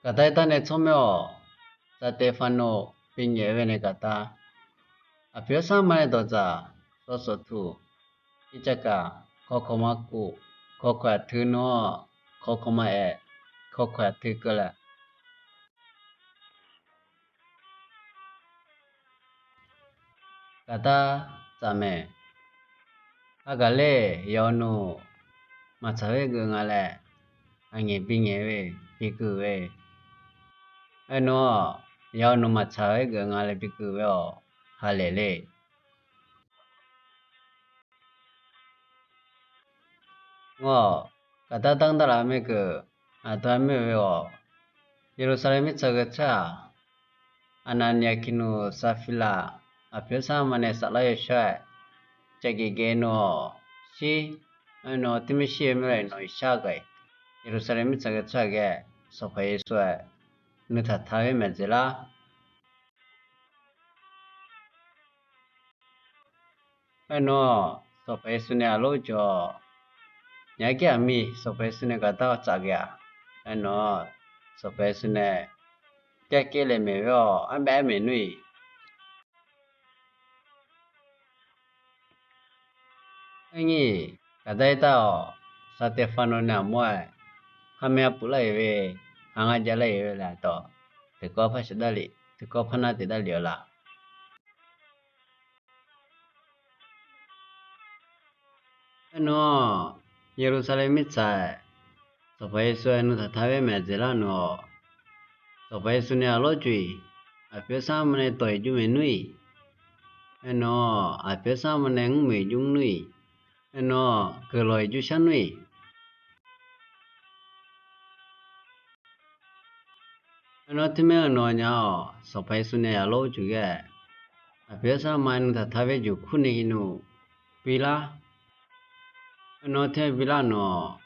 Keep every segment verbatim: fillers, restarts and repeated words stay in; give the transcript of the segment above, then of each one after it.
Gaqdar irtav nae tsawrmyanr-awq. Saqteqfaqnoq binyaef-eu nae gaqdar, aqpoeq-aer sarma nae dawqdzaq sawsawqtuq, ircakaq kawkawq ma kuf, kawkawq aqtui nmr-awr, kawkawq ma aef, kawkawq aqtui keuvlaeq. Gaqdar tsaf maeq. Hagaq ler, yawqnmr maqtsaq-aer geuf nga laer, aqngaeq bingaeq-eu biguiq ve. Aernar-awq, yawqnmr maqtsaq-aer geuf nga laer biguiq ve-awq. Halaeq ler. Ngawr-awq, gaqdar danr davlaf maergeuf, aqdawq-aer moer-eu ve-awq. Yeqlursaqlaeq mirtsaq geu tsawrhaq, Aqnaqniq, Aqkiqnuq, Saqfirlaf, aqpoeq-aer sarma nae saflar yawshawr-aer, caevgeuf gaev nmr-awq. Shir, aernar-awq, teumirnae shir-eu mirnae nawq-iq shar ghae, Yeqlursaqlaeq mirtsaq geu tsawrhaq ghae, Sanqpaq Yeqsur-aer nuitaq ta-aer maeq dzaeqlar. Aernar-awq, Sanqpaq Yeqsur nae aqlawr jawr-awq. Nyaqkhaer aqmir Sanqpaq Yeqsur nae gaqdar tsaf ghae-aq. Aernar-awq, Sanqpaq Yeqsur nae kaerkeuvle maeq-awr arbaef-aer maeq nmr-iq. Aernyir, gaqdar irtav-awq. Saqteqfaqnoq nae aqmawr-aer, khaqmae arpuf lar-iq ve, khaqngar jav lar-iq ve laer dawq, tiqkawv par sheuqdav lef, tiqkawv par nar tiqdav lef-eu la? Aernar-awq, Yeqlursaqlaeq mirtsaq-aer, Sanqpaq Yeqsur-aer nuitaq ta-aer maeq dzaeqlar nmr-awq. Sanqpaq Yeqsur nae aqlawr jawr-iq, aqpoeq-aer sarma nae dawq-iq jmr maeq nmr-iq. Aernar-awq, aqpoeq-aer sarma nae mr maeq jmr nmr-iq. Aernar-awq, guiqlanq-iq jmr shar nmr-iq. Aernar-awq, teumirnae nawq nya-awq, Sanqpaq Yeqsur nae aqlawr jawr ghae, aqpoeq-aer sarma nuitaq ta-aer jeq kur ni nmr-awq, bilar. Aernar-awq, teumirnae bilar nawq-awq,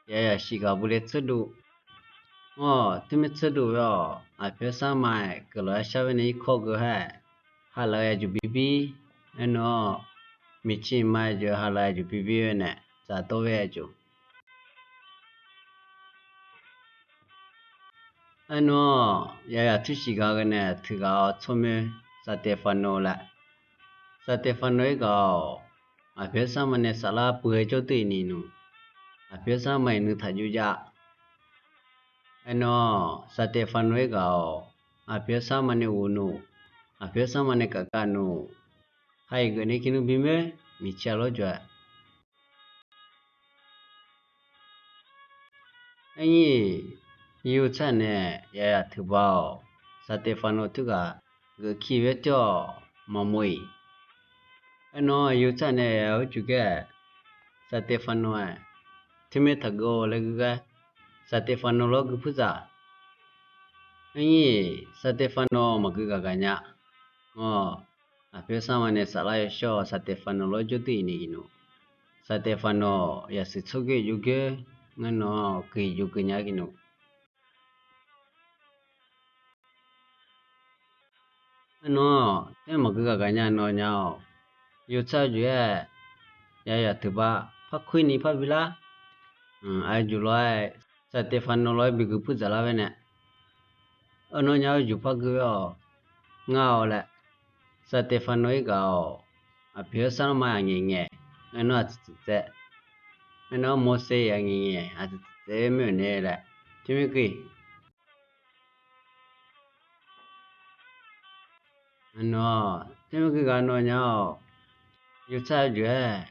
yaqyaq shif ghaq bu le tseurduv. Ngawr-awq, teumirnae tseurduv ve-awq, aqpoeq-aer sarma-aer guiqlanq-aer shar-aer nae irkawr geu-aer, haqlaq-eu aqjeq bibir. Aernar-awq, miqtser ma-aer jeq haqlaq-eu aqjeq bibir-aer nae dzaqdawr-aer jeq. Aernar-awq, yaqyaq tuirshif ghaq ghae nae teughaq-awr tsawrmyanr Saqteqfaqnoq laer. Saqteqfaqnoq-ir ghaq-awq, aqpoeq-aer sarma nae saflar puiv-aer jawrduq-iq ni nmr-awq, aqpoeq-aer sarma-iq nuitaq jov jav. Aernar-awq, Saqteqfaqnoq-ir ghaq-awq, aqpoeq-aer sarma nae ghofnmr-awq, aqpoeq-aer sarma nae kafkav nmr-awq, ha-iq geuf ni ki nmr bimoer, miqtser aqlawr jawr-aer. Aernyir, yawtsaq nae yaqyaq teuqba-awq, Saqteqfaqnoq teughaq geuf ki-ir-aer tawr-awq, maqmov-iq. Aernar-awq, yawtsaq nae yaqyaq-awr jawr ghae, Saqteqfaqnoq-aer, teumirnae taqgeuf-awq laer gui ghae, Saqteqfaqnoq lawr gui puirdzaq. Aernyir, Saqteqfaqnoq maqgui gaq gaq nya. Ngawr, aqpoeq-aer sarma nae saflar yawshawr-awq, Saqteqfaqnoq lawr jawrduq-iq ni nmr-awq, Saqteqfaqnoq yasiq tsawrgoer jov goer, ngeur nawq-awq, guiq jov guiq nya-aer ki nmr-awq. Aernar-awq, teumirnae maqgui gaq gaq nya nawq nya-awq, yawtsaq-eu jeq-aer, yaqyaq teuqba par kur ni par bilar. Aqyawf juq lof-aer, Saqteqfaqnoq lof-aer bigui puirdzaq lar-aer nae, aernar-awq, nya-eu juq par gui-awr, ngar-awq laer, Saqteqfaqnoq-ir ghaq-awq, aqpoeq-aer sarma aqngaeq ngaeq, aernar-awq, aqtsuif tsuif tsaev, aernar-awq, Morseq aqngaeq ngaeq, aqtsuif tsuif tsaev-aer moer-euq nae laer, teumirnae gui Aernar-awq, teumirnae gui gaq nawq nya-awq, yawtsaq-eu jeq-aer,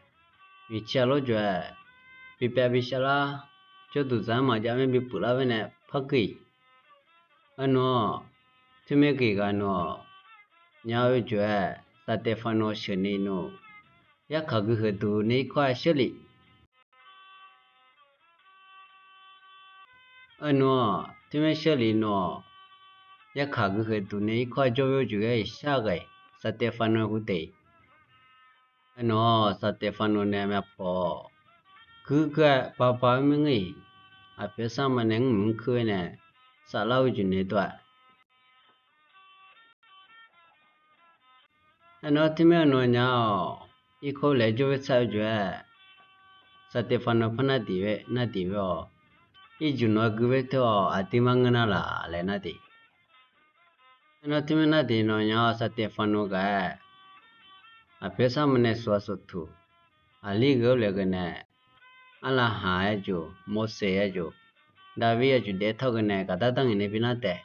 miqtser aqlawr jawr-aer, bipyav bishar lar, jawrduq dzaq-anr maqjav-aer bipyeuf lar-aer nae par gui-iq. Aernar-awq, teumirnae gui gaq nawq-awq, nya-eu jeq-aer, Saqteqfaqnoq sheuqni nawq, yarkhaq gui huiqduq ni irkawr-aer sheuqli Aernar-awq, teumirnae sheuqli nawq-awq, yarkhaq gui huiqduq nae irkawr-aer jawr-eu jeq-aer iqshar ghae, Saqteqfaqnoq hu taef. Aernar-awq, Saqteqfaqnoq nae myavpawf-awq, guir guir-aer baba-aer mirngeur-iq, aqpoeq-aer sarma nae mrmq mr kuir-aer nae, saflar-eu jeq naeq-aer dov-a. Aernar-awq, teumirnae nawq nya-awq, irkawr laeq-aer jawr-aer tsaq-eu jeq-aer, Saqteqfaqnoq par nar diq-aer nar diq-aer-awq. Irjuf nawq-aer gui baer teu-awq, aqdirmar ngeur nar laq laer nar tiq. Aernar tirmar nar tiq nawq nya-awr, Saqteqfaqnov gaq-aer aqpoeq sar ma nae suq-a suq tuq, aqlir gheu-awr laeq ghae nae, Arlaqhaq-aer juq, Morseq-aer juq, Daqvir-aer juq daef tawr ghae nae gaqdar dar ngaeq nae bi nar taef.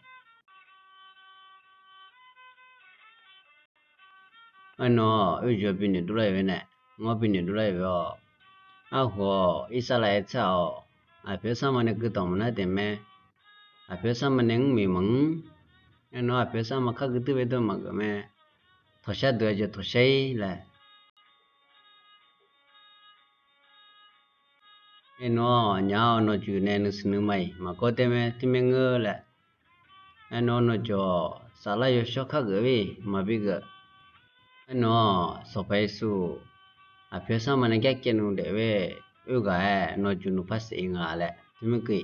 Aernar-awq, oerjuq bi noeq dovlar-iq ve nae, ngawr bi noeq dovlar-iq ve-awq. Arhu-awq, Irsaqlaeq tsar-awq, aqpoeq sar ma nae guidanq maqnar taef mae. Aqpoeq sar ma nae mr miq maqngeur. Aernar-awq, aqpoeq sar ma kar gui duir bae dov maqgeuf mae. Tawqshar deuq-aer jeq tawqshar-ir laer. Aernar-awq, nya-awr nawqjuq nae nuisiq nuima-iq maqgawr daer mae, tirmaer ngeur laer. Aernar-awq, nawqjuq-awq, saflar yawshawr kar geuf ve maqbi geuf. Aernar-awq, Sanqpaq Yeqsur aqpoeq sar ma nae gar kaev nmr daef ve oerghaq-aer nawqjuq nuipar saef-ir nga laer tirmaer gui.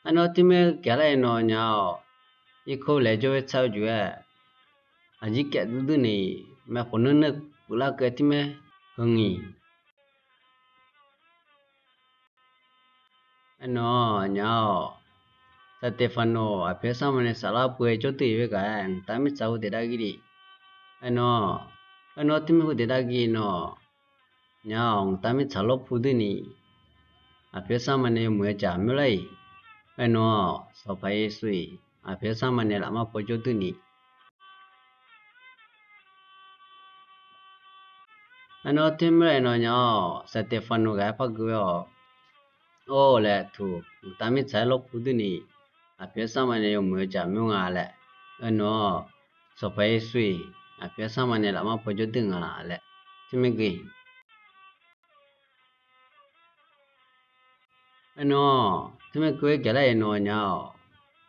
Aernar-awq, tirmaer gaqlar-iq nawq nya-awq, irkov laeq jawr-aer tsar-eu juq-aer, aqjir kaev duidui ni, maeqkhof nuirnuir pyeuflar keuv tirmaer heu ngi. Aernar-awq, nya-awq, Saqteqfaqnov aqpoeq sar ma nae saflar pov-aer jawr duir-iq ve gaq-aer, mqtav mirtsaq heu daef dav gir li. Aernar-awq, aernar-awq, tirmaer heu daef dav gir nawq, nya-awq, mqtav mirtsaq lawr pu duir ni, aqpoeq sar ma nae yawmuiq-eu jaq myanrlar-iq. Aernar-awq, Sanqpaq Yeqsur-iq aqpoeq sar ma nae lafmar paw jawr duir ni. Aernar-awq, tirmaer laeq nawq nya-awq, Saqteqfaqnov gaq-aer par gui-awr, or laer tuq, mqtav mirtsaq-aer lawr pu duir ni, aqpoeq sar ma nae yawmuiq-eu jaq myanr nga laer. Aernar-awq, Sanqpaq Yeqsur-iq aqpoeq sar ma nae lafmar paw jawr duir nga laer tirmaer gui. Aernar-awq, tirmaer gui-aer gaqlar-iq nawq nya-awq,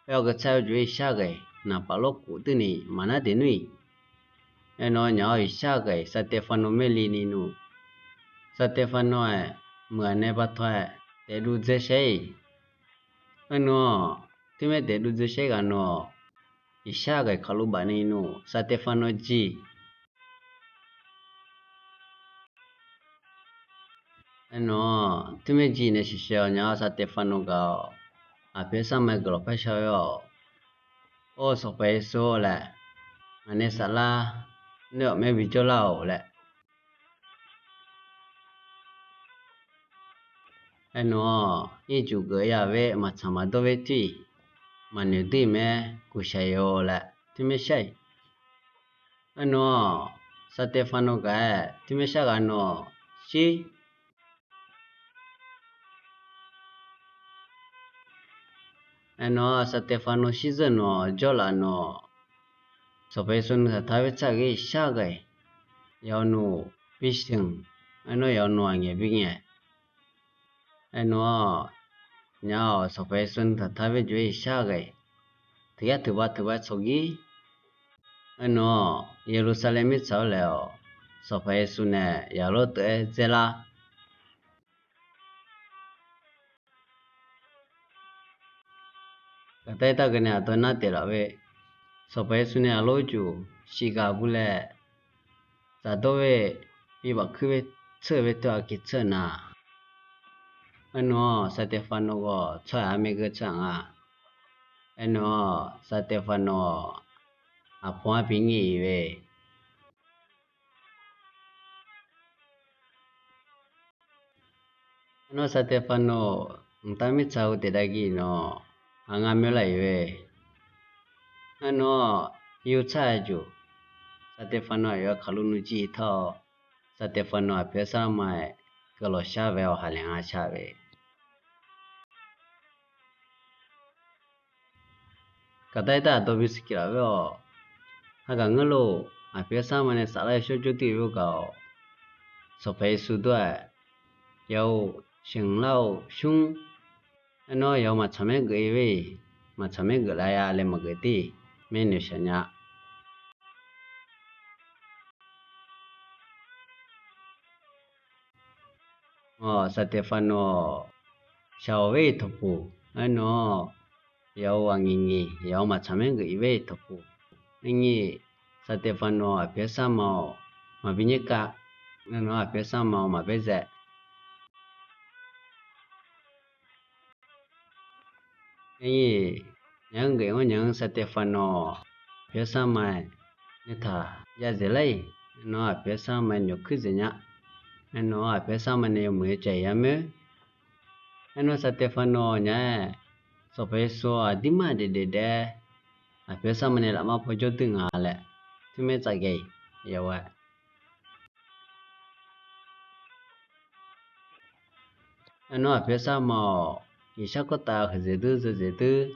aer-awr geu tsar-eu juq-aer iqshar ghaiq naqpaf lawr kuf duir ni maqnar daef nmr-iq. Aernar-awq, nya-awr iqshar ghaiq Saqteqfaqnov maerli ni nmr. Saqteqfaqnov-aq, muiq-aq nae bataw-aer daefduv dzae shaer-iq. Aernar-awq, tirmaer daefduv dzae shaer ghaq nawq, iqshar ghaiq kaqlov baf ni nmr, Saqteqfaqnov jiq. Aernar-awq, tirmaer jiq nae shiqshaq-awq, nya-awr Saqteqfaqnov gaq-awq, aqpoeq sar ma-aer guiqlanq par shar-aer-awq. Or, Sanqpaq Yeqsur laer, ngaq nae saflar noer-awq maer bijawr lar-awq laer. Aernar-awq, ircuf geuf ya-eu maqtsaq maqdawr ve tir-iq, maqnoeq duir-iq mae, guqshaq-iq-awq laer tirmaer shar-iq. Aernar-awq, Saqteqfaqnov gaq-aer tirmaer shar ghaq nawq, shir. Aernar-awq, Saqteqfaqnov shir zeur nawq, jawrlaf nawq, Sanqpaq Yeqsur nuitaq taq-aer tsaq ghae shar ghaiq, yaw nawq bisheuq, aernar-awq, yaw nawq aqngaeq bingaeq. Aernar-awq, nya-awq, Sanqpaq Yeqsur nuitaq taq-aer jov-aer iqshar ghaiq, teugar teuqba teuqba tsawq gir. Aernar-awq, Yeqlursaqlaeq mirtsaq-awr laeq-awq, Sanqpaq Yeqsur nae yaqlor teuv-aer dzaerlar. Gaqtair taq ghae nae aqdawq nar taef laf ve, Sanqpaq Yeqsur nae aqlor juq shiqghaq bu laer tsafdawr ve, bibaf kuir ve, tseur ve teu aqkiq tseur nar, aernar-awq, Saqteqfaqnov ghawq tsawrhaq-aer maergeur tsawrhaq nga. Aernar-awq, Saqteqfaqnov-awq, aqpawq-anr bi nyiq-iq ve, Aernar-awq, Saqteqfaqnov mqtav mirtsaq heu taef dav gir nawq, aqngar myanrlar-iq ve. Aernar-awq, yur tsar-eu juq, Saqteqfaqnov aqyawf-aer kaqlur nmr jir tawr-awr, Saqteqfaqnov aqpoeq sar ma-aer guiqlanq shar bae-awr haqlaeq nga shar ve. Gaqtair taq aqdawq bisiq kif laf ve-awq. Hagaq ngeur lof, aqpoeq sar ma nae saflar yawshawr jawr duir-eu gaq-awq. Sanqpaq Yeqsur dawr-aq, yawf-euq sheuqlar-eu shmr, aernar-awq, yawf-euq maqtsaq maer geuf-ir ve, maqtsaq maer geuf laf-a laer maqgeuf tir, maernoeq shaq nya. Awq, Saqteqfaqnov-awq, shaq-awq ve-iq tawqpuq, aernar-awq, yawf-euq aqnyiq nyiq, yawf-euq maqtsaq maer geuf-ir ve-iq tawqpuq. Aqnyiq, Saqteqfaqnov aqpoeq sar ma-awq, maqbi nyaer kav. Aernar-aq, aqpoeq sarma-awq maqbaer dzae. Aernar-aq, nya-anr geuf-anr nya-anr Saqteqfaqnawq aqpoeq sarma-aer nuitaq ya dzaeq lar-iq, aernar-aq, aqpoeq sarma-aer noeqkuir dzaeq nya. Aernar-aq, aqpoeq sarma nae yawmuiq-eu caeq ya moer. Aernar Saqteqfaqnawq nya-aer, Sanqpaq Yeqsur aqdirmar daef daef daef-aer aqpoeq sarma nae lafmar paw jawr duir nga laer, teumaer tsaf ghae-iq yawqha Aernar aqpoeq sarma-awq, iqshar kawrtav huiqdzaeq duir dzeuqdzaeq duir,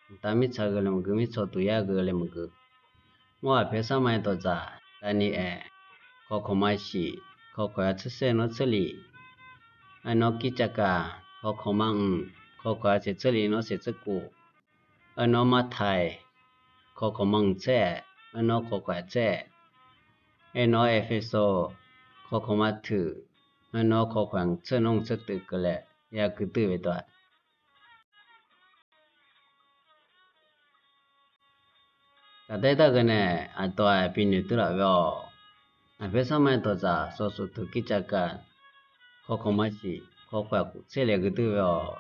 mqtav mirtsaq gheu laer maqgeu, mirtsawq duq yar gheu laer maqgeu. Mr aqpoeq sarma-aer dawqdzaq, Daniel, kawkawq ma shiq, kawkawq ya tser saer nawr tser lif. Aernar Kircavgaq, kawkawq ma mq, kawkawq ya tser tser lif nawr tser tser kov. Aernar Martaiq, kawkawq ma mq tser-aer, aernar kawkawq ya tser-aer. Aernar Erpersu, kawkawq ma tuiq, aernar kawkawq ya mq tser nawr mq tser tuiq keuvle, ya gui duir-eu dawq-aq. Taqdaer dargeuf nae aqdawq-aq binoeq duir laf-eu-awq. Aqpoeq sarma-aer dawqdzaq, sawqsuq tuq Kircavgaq, kawkawq ma shiq, kawkawq ya khof tser le gui duir-eu ve-awq.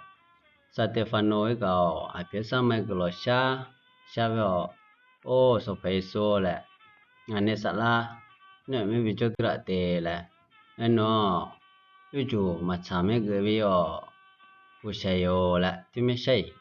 Saqteqfaqnawq-aer gaq-awq, aqpoeq sarma-aer guiqlanq shar, shar ve-awq. Or, Sanqpaq Yeqsur laer, ngaq nae saflar, nar-aq mir bi jawr duir laf te laer. Aernar-aq, ircuf maqtsaq maer geuf-eu ve-awq. Guqshaq-iq-or laer teumaer shar-iq